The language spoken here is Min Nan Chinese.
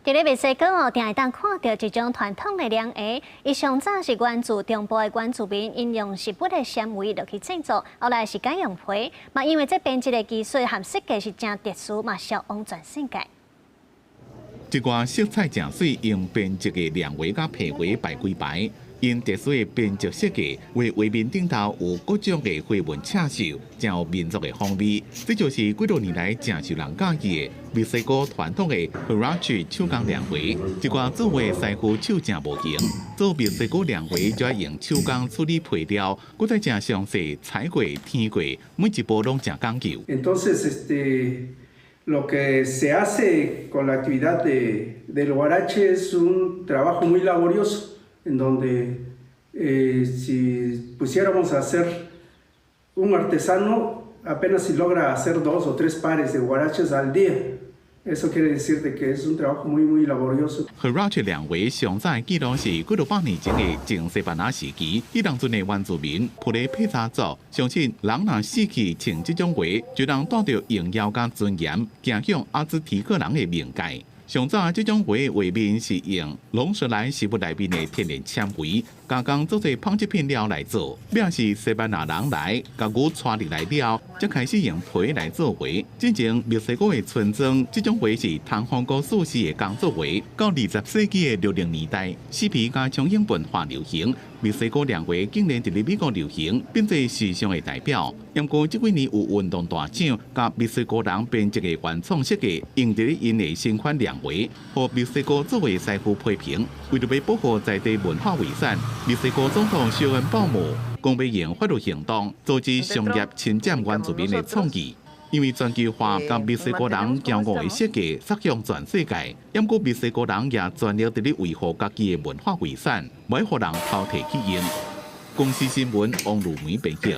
佇咧墨西哥哦，定會當看著一種傳統的涼鞋，伊上早是源自中部的原住民，𪜶用植物的纖維落去製作，後來是改用皮，嘛因為這編織的技術和設計是誠特殊，嘛銷往全世界。這寡色彩誠媠，用編織的涼鞋佮皮鞋排幾排，𪜶特殊的編織設計，為畫面頂頭有各種的花紋刺繡，誠有民族的風味。這就是幾多年來誠受人佮意的墨西哥傳統的 Huarache 手工涼鞋。這寡做鞋師傅手誠無閒，做墨西哥涼鞋就愛用手工處理皮料，閣再誠詳細裁過、添過，每一步攏誠講究。 Entonces, lo que se hace con la actividad del huarache es un trabajo muy laborioso, en donde si pusiéramos a hacer un artesano, apenas si logra hacer dos o tres pares de huaraches al día. Eso quiere decir de que es un trabajo muy, muy laborioso. Huarache 涼鞋上早的記錄是幾落百年前的前西班牙時期，彼當陣的原住民普雷佩查族相信，人若死去穿這種鞋，就能帶著榮耀佮尊嚴，行向阿茲提克人的冥界。上早這種鞋畫面是用龍舌蘭植物內面的天然纖維加工做做紡織品料來做，尾是西班牙人來，共牛帶入來了，才開始用皮來做鞋。進前墨西哥的村莊，這種鞋是通風閣舒適的工作鞋。到20世紀的60年代，嬉皮佮蒼蠅文化流行，墨西哥涼鞋竟然佇咧美國流行，變做時尚的代表。毋過這幾年有運動大廠共墨西哥人編織的原創設計，用佇咧𪜶的新款涼鞋，予墨西哥做鞋師傅批評。為著欲保護在地文化遺產，墨西哥總統蕭恩鮑姆講欲用法律行動，阻止商業侵佔原住民的創意。因為全球化共墨西哥人驕傲的設計，殺向全世界。毋過墨西哥人也全力佇咧維護家己的文化遺產，袂予人偷提去用。公視新聞王如梅編輯。